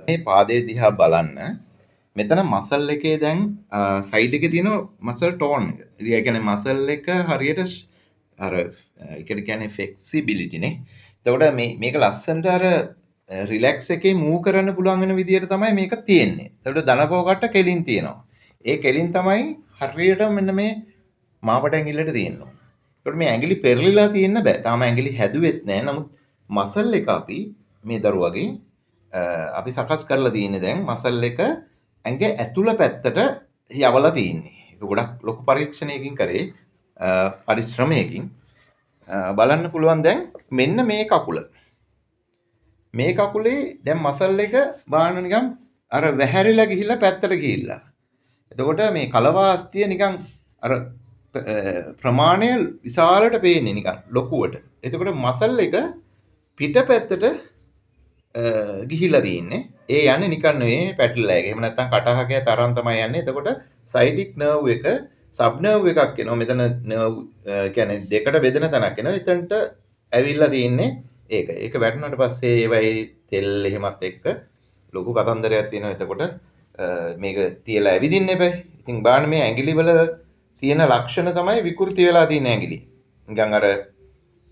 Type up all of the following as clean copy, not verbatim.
මේ පාදයේ දිහා බලන්න. මෙතන මසල් එකේ දැන් සයිඩ් එකේ තියෙන මසල් ටෝන් එක. ඉතින් ඒ කියන්නේ මසල් එක හරියට අර ඒකට කියන්නේ ෆ්ලෙක්සිබිලිටි නේ. එතකොට මේක ලස්සනට අර රිලැක්ස් එකේ මූව් කරන්න පුළුවන් වෙන විදියට තමයි මේක තියෙන්නේ. එතකොට දනපොව කට්ට කෙලින් තියෙනවා. ඒ කෙලින් තමයි හරියට මෙන්න මේ මාපට ඇඟිල්ලට තියෙන්නේ. එතකොට මේ ඇඟිලි පෙරලිලා තියෙන්න බෑ. තාම ඇඟිලි හැදුවෙත් නෑ. නමුත් මසල් එක අපි මේ දරුවගේ අපි සකස් කරලා තියෙන්නේ දැන් මසල් එක ඇඟ ඇතුළ පැත්තට යවලා තියෙන්නේ. ඒක ගොඩක් ලොකු පරීක්ෂණයකින් කරේ පරිශ්‍රමයකින් බලන්න පුළුවන් දැන් මෙන්න මේ කකුල. මේ කකුලේ දැන් මසල් එක බලන්න නිකන් අර වැහැරිලා ගිහිල්ලා පැත්තට ගිහිල්ලා. එතකොට මේ කලවා අස්තිය නිකන් අර ප්‍රමාණය විශාලට පේන්නේ නිකන් ලොකුවට. එතකොට මසල් එක පිට පැත්තට ගිහිල්ලා තියෙන්නේ. ඒ යන්නේ නිකන් නෙවෙයි පැටලලා එක. එහෙම නැත්නම් කටහකේ තරම් තමයි යන්නේ. එතකොට සයිටික් නර්ව් එක සබ් නර්ව් එකක් එනවා. මෙතන නර්ව් කියන්නේ දෙකට බෙදෙන තැනක් එනවා. එතනට ඇවිල්ලා තියෙන්නේ ඒක. ඒක වැටුණාට පස්සේ ඒවයි තෙල් එහෙමත් එක්ක ලොකු කතන්දරයක් තියෙනවා. එතකොට මේක තියලා ඇවිදින්න එපා. ඉතින් බලන්න මේ ඇඟිලි වල තියෙන ලක්ෂණ තමයි විකෘති වෙලා තියෙන ඇඟිලි. නිකන් අර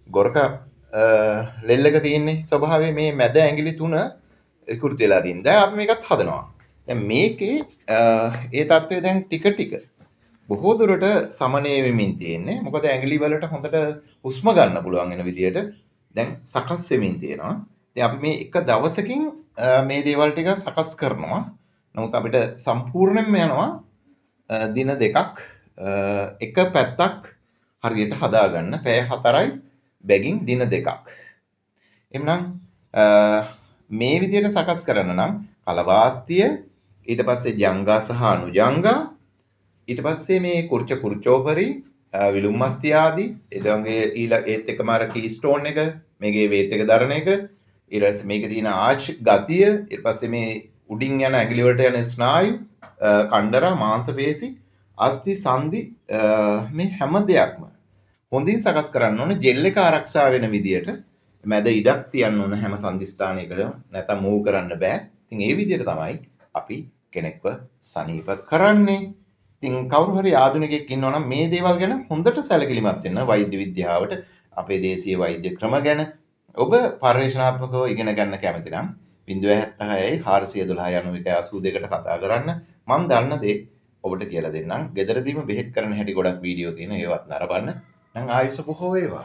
ගොරක ලෙල්ලක තියෙන්නේ ස්වභාවය මේ මැද ඇඟිලි තුන විකෘති වෙලා තියෙන. දැන් අපි මේකත් හදනවා. දැන් මේකේ ඒ තත්ත්වය දැන් ටික ටික බොහෝ දුරට සමනය වෙමින් තියෙන්නේ. මොකද ඇඟිලි වලට හොඳට හුස්ම ගන්න පුළුවන් වෙන විදියට දැන් සකස් වෙමින් තියෙනවා. ඉතින් අපි මේ එක දවසකින් මේ දේවල් ටික සකස් කරනවා. නමුත් අපිට සම්පූර්ණයෙන්ම යනවා දින දෙකක් එක පැත්තක් හරියට හදාගන්න පැය 4යි බැගින් දින දෙකක්. එහෙනම් මේ විදියට සකස් කරන්න නම් කලවාස්තිය, ඊට පස්සේ ජංගා සහ අනුජංගා, ඊට පස්සේ මේ කුර්ච කුර්චෝපරි, විලුම්මස්ති ආදී, ඊළඟ ඒත් එක්කම අර කීස්ටෝන් එක, මේකේ වේට් එක දරන එක, ඊට පස්සේ මේකේ තියෙන ආච් ගතිය, ඊට පස්සේ මේ උඩින් යන ඇඟිලි වලට යන ස්නායු, කණ්ඩරා, මාංශ පේශි, අස්ථි සන්ධි මේ හැම දෙයක්ම හොඳින් සකස් කරන්න ඕනේ. ජෙල් එක ආරක්ෂා වෙන විදියට මැද ඉඩක් තියන්න ඕන හැම සන්ධි ස්ථානයකටම, නැත්නම් මූව් කරන්න බෑ. ඉතින් ඒ විදියට තමයි අපි කෙනෙක්ව සනීප කරන්නේ. ඉතින් කවුරු හරි ආධුනිකයෙක් ඉන්නවා නම් මේ දේවල් ගැන හොඳට සැලකිලිමත් වෙන්න වෛද්‍ය විද්‍යාවට, අපේ දේශීය වෛද්‍ය ක්‍රම ගැන ඔබ පර්යේෂණාත්මකව ඉගෙන ගන්න කැමති නම් 076 412 91 82ට කතා කරන්න. මම දන්න දේ ඔබට කියලා දෙන්නම්. ගෙදරදීම බෙහෙත් කරන හැටි ගොඩක් වීඩියෝ තියෙනවා, ඒවත් නරඹන්න. නම් ආයුෂ බොහෝ වේවා.